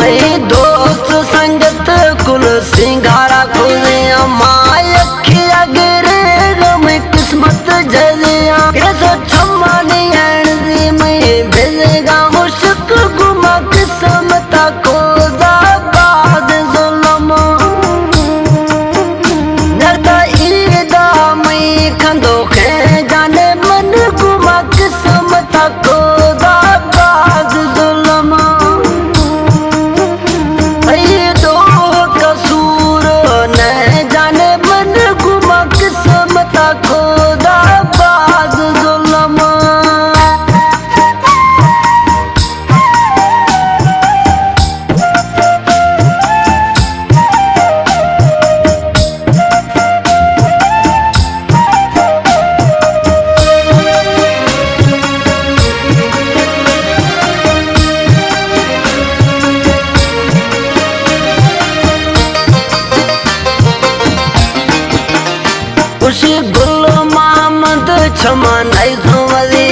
اے دوست سنگت کل سنگارا کھولیاں، ماں اکھیا گرے غم قسمت جلیاں۔ گرس چمانی اینزی میں بلگا مشک گما قسمتا کھودا باز ظلم۔ نرتا ایدا میں کھندو خیں جانے من گما قسمتا کھودا باز ظلم۔ اے دو قصور نہ جانے من گما قسمتا کھودا باز ظلم۔ خوشی گل محمد چمن ای زوزی،